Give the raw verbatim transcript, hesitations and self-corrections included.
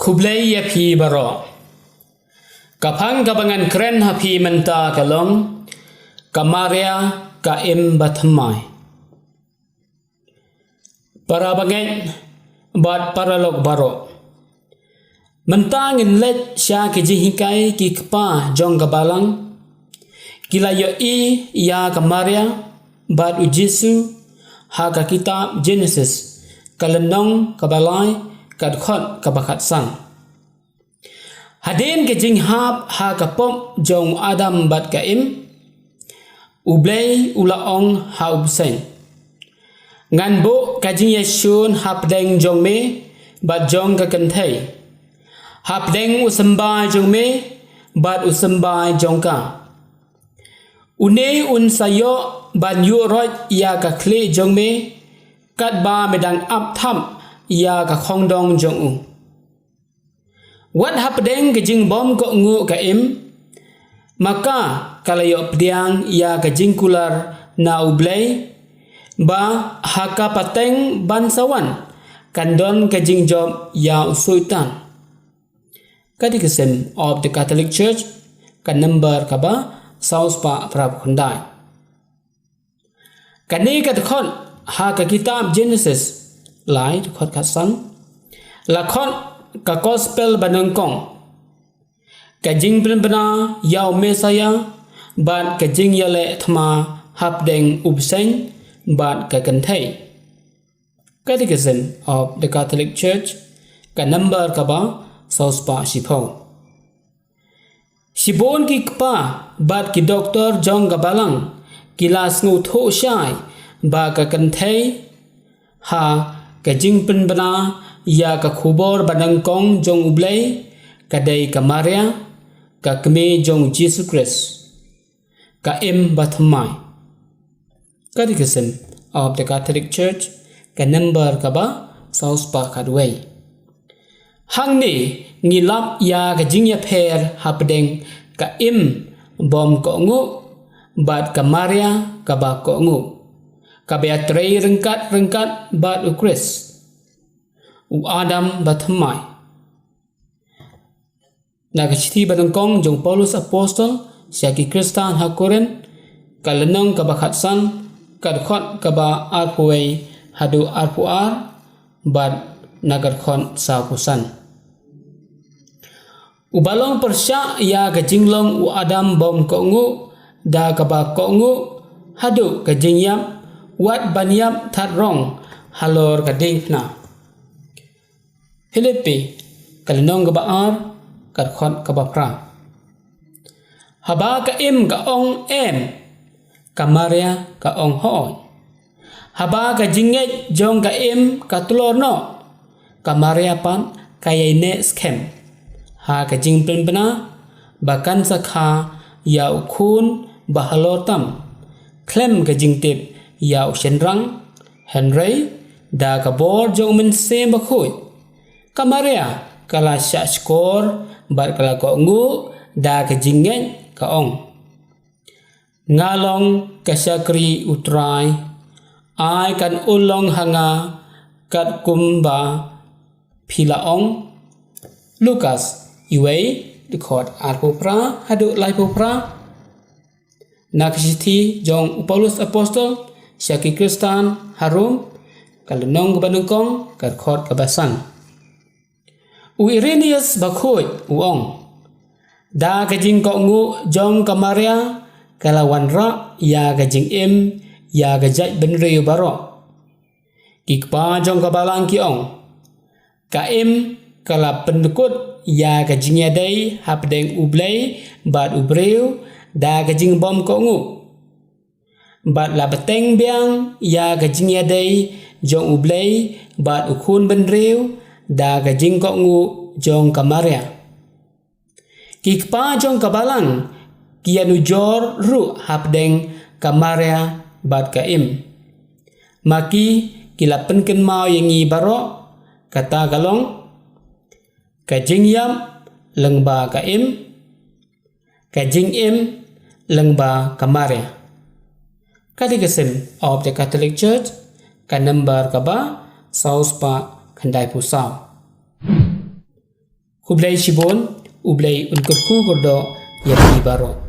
Khublei ïa phi baroh. Ka phang kaba ngan kren ha phi mynta ka long, ka Maria ka im bathymmai. Para bangeit bad paralok baroh. Mynta ngin leit sha ki jinghikai ki kpa jong ka balang. Ki la ïohi ïa ka Maria bad u Jisu ha ka kitab Genesis, ka lynnong kaba lai, ka dkhot kaba khatsan. Hadien ka jinghap ha ka pop jong u Adam bad ka Im, U Blei u la ong ha u bseiñ, ngan buh ka jingïashun hapdeng jong me bad jong ka kynthei, hapdeng u symbai jong me bad u symbai jong ka. Une un sa ïoh ban ïuh roit ïa ka khlieh jong me, katba me dang ap thap ïa ka khongdong jong u. Wat hapdeng ka jingbymkohnguh ka Im, ma ka ka la ïoh pdiang ïa ka jingkular na U Blei, ba ha ka pateng ban sa wan kan don ka jingjop ïa u Soitan. Catechism of the Catholic Church, ka number kaba saw spah phra phew khyndai. Kane ka dkhot ha ka kitab Genesis, lai dkhot khatsan, la khot ka Gospel banyngkong, ka jingpynbna ïa u Messaïah bad ka jingïaleh thma hapdeng u bseiñ bad ka kynthei. Catechism of the Catholic Church, ka number kaba saw spah shiphew. Shibun ki kpa bad ki doktor jong ka balang ki la sngewthuh shai ba ka kynthei ha ka jingpynbna ïa ka khubor banyngkong jong U Blei ka dei ka Maria, ka kmie jong Jisu Khrist, ka Im bathymmai. Catechism of the Catholic Church, ka number kaba saw spah khatwei. Hangne ngi lap ïa ka jingïapher hapdeng ka Im bymkohnguh bad ka Maria kaba kohnguh, kaba ïatrei ryngkat ryngkat bad u Khrist, u Adam bathymmai. Na ka shithi banyngkong jong u Paulus Apostol sha ki Khristan ha Korinth, ka lynnong kaba khatsan, ka dkhot kaba arphew wei haduh arphew ar, bad na ka dkhot sawphew san. Uba long pyrshah ïa ka jinglong u Adam bymkohnguh da kaba kohnguh haduh ka jingïap, wat ban ïap thad rong halor ka diengphna. Philippi, ka lynnong kaba ar, ka dkhot kaba phra. Haba ka Im ka ong em, ka Maria ka ong hooid. Haba ka jingngeit jong ka Im ka tlor noh, ka Maria pat ka ïaineh skhem ha ka jingpynbna ba kan sa kha ïa u khun bahalor tam, khlem ka jingtip ïa u shynrang, hynrei da ka bor jong u Mynsiem Bakhuid, ka Maria ka la shahshkor bad ka la kohnguh da ka jingngeit, ka ong, nga long ka shakri U Trai, ai kan u long ha nga katkum ba phi la ong. Lukas, iwei, dkhot arphew phra haduh laiphew phra. Na ka shithi jong u Paulus Apostol sha ki Khristan ha Rom, ka lynnong kaba nyngkong, ka dkhot kaba san. U Irenaeus bakhuid u ong, da ka jingkohnguh jong ka Maria ka la wanrah ïa ka jingim ïa ka jaitbynriew baroh. Ki kpa jong ka balang ki ong, ka Im ka la pyndkut ïa ka jingïadei hapdeng U Blei bad u briew da ka jingbymkohnguh, bad la bteng biang ïa ka jingïadei jong U Blei bad u khun bynriew da ka jingkohnguh jong ka Maria. Ki kpa jong ka balang ki ïanujor ruh hapdeng ka Maria bad ka Im. Ma ki, ki la pynkynmaw ïa ngi baroh, kata ka long, ka jingïap lyngba ka Im, ka jingim lyngba ka Maria. Catechism of the Catholic Church, ka number kaba saw spah khyndai phew saw. Khublei shibun. U Blei un kyrkhu kyrdoh ïa phi baroh.